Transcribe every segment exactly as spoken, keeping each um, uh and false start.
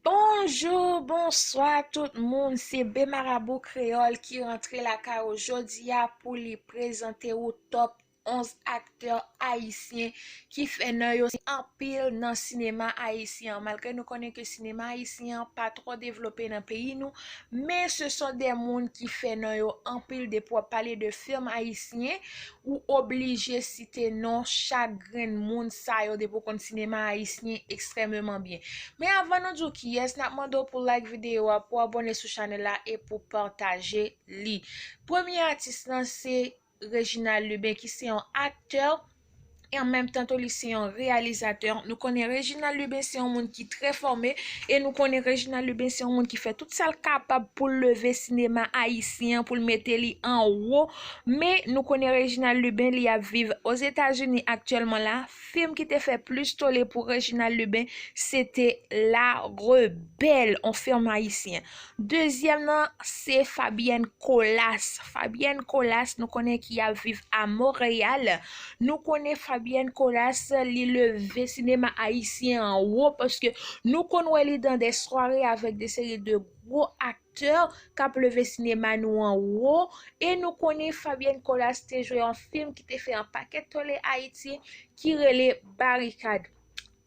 Bonjou, bonswa tout moun, se B Marabou Kreyòl ki rantre lakay ou jodi a pou li prezante ou top onz aktè ayisyen ki fè non yo anpil nan sinema ayisyen an. Malgre nou konnen ke sinema ayisyen an pa twò devlope nan peyi nou, men se son de moun ki fè non yo anpil. Depi w ap pale de fim ayisyen, ou oblije site non chak grenn moun sa yo depi w konn sinema ayisyen ekstrèmeman byen. Men avan nou di w kiyès, n ap mande w pou like videyo a, pou abòne sou chanèl la e pou pataje li. Premye atis lan se Reginald Lubin ki se yon aktè e an menm tan tou li se yon reyalizatè. Nou konnen Reginald Lubin se yon moun ki trè fòme e nou konnen Reginald Lubin se yon moun ki fè tout sa l kapab pou l leve sinema ayisyen an, pou l mete li anwo. Men nou konnen Reginald Lubin li ap viv Ozetazini aktyèlman la. Fim ki te fè plis tole pou Reginald Lubin se te La Rebelle, on fim ayisyen. Dezyèm nan se Fabienne Colas. Fabienne Colas nou konnen ki ap viv a Monreyal. Nou konnen Fabienne Colas li leve sinema ayisyen anwo paske nou konn wè li dan de sware avèk de seri de gwo aktè k ap leve sinema nou anwo. E nou konnen Fabienne Colas te jwe yon fim ki te fè yon pakèt tole Ayiti ki rele Barikad.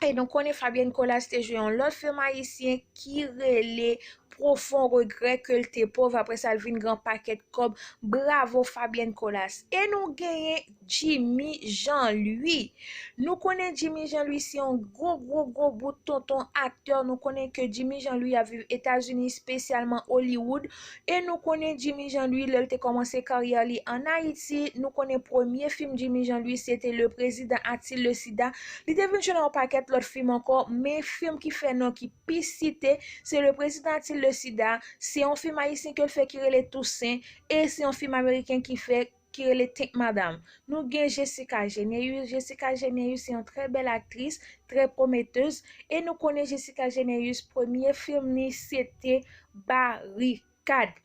E nou konnen Fabienne Colas te jwe yon lòt fim ayisyen ki rele Profond Regret ke l te pòv, apre sa l vin gen yon pakèt kòb. Bravo Fabienne Colas. E nou genyen Jimmy Jean Louis. Nou konnen Jimmy Jean Louis se yon gwo gwo gwo bout tonton aktè. Nou konnen ke Jimmy Jean Louis ap viv Etazini, espesyalman Hollywood. E nou konnen Jimmy Jean Louis lè l te kòmanse karyè li ann Ayiti. Nou konnen premye fim Jimmy Jean Louis se te Le Président a-t-il le sida. Li te vin jwe nan yon pakèt lòt fim ankò, men fim ki fè non ki pi site se Le Président a-t-il le sida. Se yon fim ayisyen ke l fè ki rele Tousen e se yon fim ameriken ki fè ki rele Tank Madam. Nou gen Jessica Généus. Jessica Généus se yon trè bèl aktris, trè pwometez. E nou konnen Jessica Généus premye fim ni se te Barikad.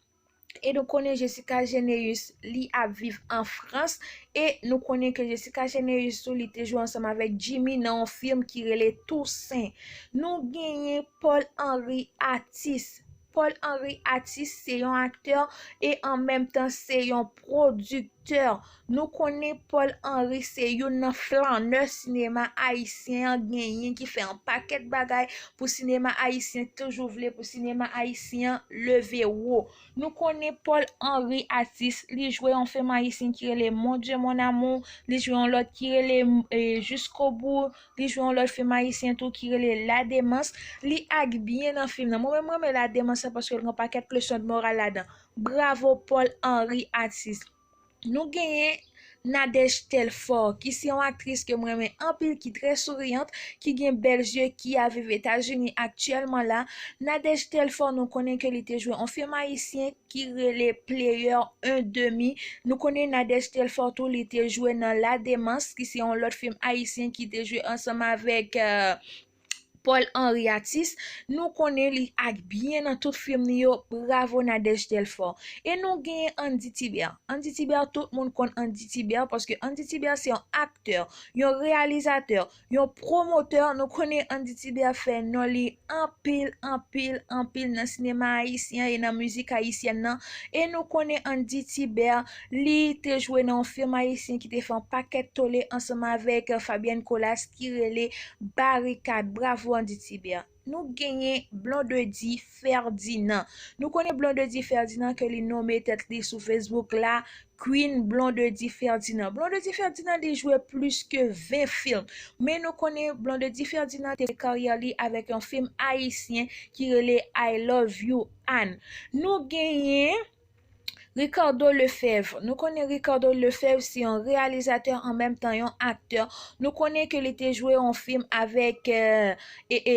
E nou konnen Jessica Généus li ap viv an Frans. E nou konnen ke Jessica Généus tou li te jwe ansanm avèk Jimmy nan yon fim ki rele Tousen. Nou genyen Paul Henri Atis. Paul Henri Atis se yon aktè e an menm tan se yon pwodiktè. Nou konnen Paul Henri se youn nan flanè sinema ayisyen an genyen ki fè yon pakèt bagay pou sinema ayisyen toujou vle pou sinema ayisyen an leve wo. Nou konnen Paul Henri Atis, li jwe yon fim ayisyen ki rele Mon Dieu mon amour, li jwe yon lòt ki rele Jusqu'au bout, li jwe yon lòt fim ayisyen tou ki rele La Démence. Li ak byen nan fim nan. Mwen menm mwen renmen La Démence la paske l gen pakèt leson de moral ladan. Bravo Paul Henri Atis. Nou genyen Nadège Telfort ki se yon aktris ke m renmen anpil, ki trè souriant, ki gen bèl zye, ki ap viv Etazini aktyèlman la. Nadège Telfort nou konnen ke li te jwe yon fim ayisyen ki rele Player un demi. Nou konnen Nadège Telfort tou li te jwe nan La Démence ki se yon lòt fim ayisyen ki te jwe ansanm avèk Paul Henri Atis. Nou konnen li ak byen nan tout fim li yo. Bravo Nadège Telfort. E nou genyen Andy Tibert. Andy Tibert, tout moun konn Andy Tibert paske Andy Tibert se yon aktè, yon reyalizatè, yon pwomotè. Nou konnen Andy Tibert fè non li anpil anpil anpil nan sinema ayisyen e nan mizik ayisyèn nan. E nou konnen Andy Tibert li te jwe nan yon fim ayisyen ki te fè yon pakèt tole ansanm avèk Fabienne Colas ki rele Barikad. Bravo Andy Tibert. Nou genyen Blondedy Ferdinand. Nou konnen Blondedy Ferdinand ke li nonmen tèt li sou Facebook la Queen Blondedy Ferdinand. Blondedy Ferdinand li jwe plis ke ven fim. Men nou konnen Blondedy Ferdinand te karyè li avèk yon fim ayisyen ki rele I Love You Ann. Nou genyen Ricardo Lefebvre. Nou konnen Ricardo Lefebvre se yon reyalizatè an menm tan yon aktè. Nou konnen ke li te jwe yon fim avèk e, e,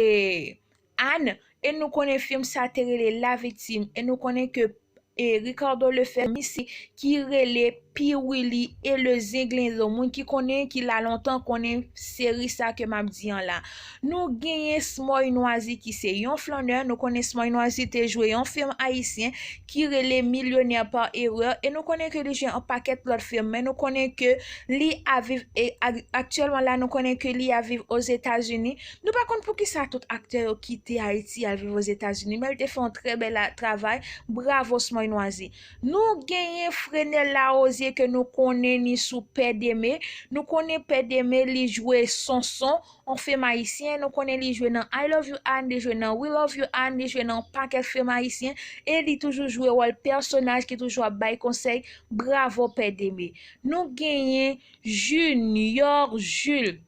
Ann. E nou konnen fim sa te rele La Victime. E nou konnen ke e, Ricardo Lefebvre misye ki rele Piwili e le Zenglezo. Moun ki konnen, ki la lontan, konnen seri sa ke m ap di an la. Nou genyen Smoy Nwazi ki se yon flannè. Nou konnen Smoy Nwazi te jwe yon fim ayisyen ki rele Millionnaire par erreur. E nou konnen ke li jwe yon pakèt lòt fim. Men nou konnen ke li ap viv, e, ak-, aktyèlman la, nou konnen ke li ap viv Ozetazini. Nou pa konn poukisa tout aktè yo kite Ayiti al viv Ozetazini. Men li te fè yon trè bèl a-, travay. Bravo Smoy Nwazi. Nou genyen Frenel Larosière ke nou konnen ni sou Pè Deme. Nou konnen Pè Deme li jwe Sonson, yon fim ayisyen. Nou konnen li jwe nan I Love You Ann, li jwe nan We Love You Ann, li jwe nan yon pakèt fim ayisyen. E li toujou jwe wòl pèsonaj ki toujou ap bay konsèy. Bravo Pè Deme. Nou genyen Junior Jules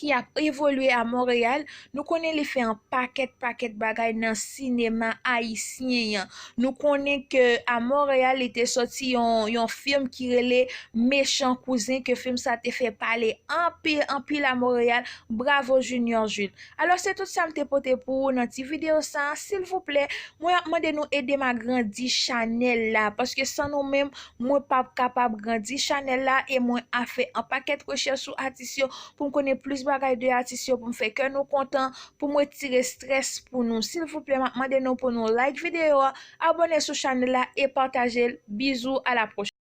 ki ap evolye a Monreyal. Nou konnen li fè yon pakèt, pakèt bagay nan sinema ayisyen an. Nou konnen ke a Monreyal, li te sòti yon, yon fim ki rele Mechan Kouzen, ke fim sa te fè pale anpil, anpil a Monreyal. Bravo Junior Jules. Alò, se tout sa m te pote pou ou nan ti videyo sa. Silvouplè, mwen ap mande nou ede m agrandi chanèl la, paske san nou menm, mwen p ap kapab grandi chanèl la, e mwen ap fè an pakèt rechèch sou atis yo pou m konnen plis bagay de atis yo, pou m fè kè nou kontan, pou m retire strès pou nou. Silvouplè, m ap mande nou pou nou like videyo a, abòne sou chanèl la e pataje l. Bizou, a la pwochèn.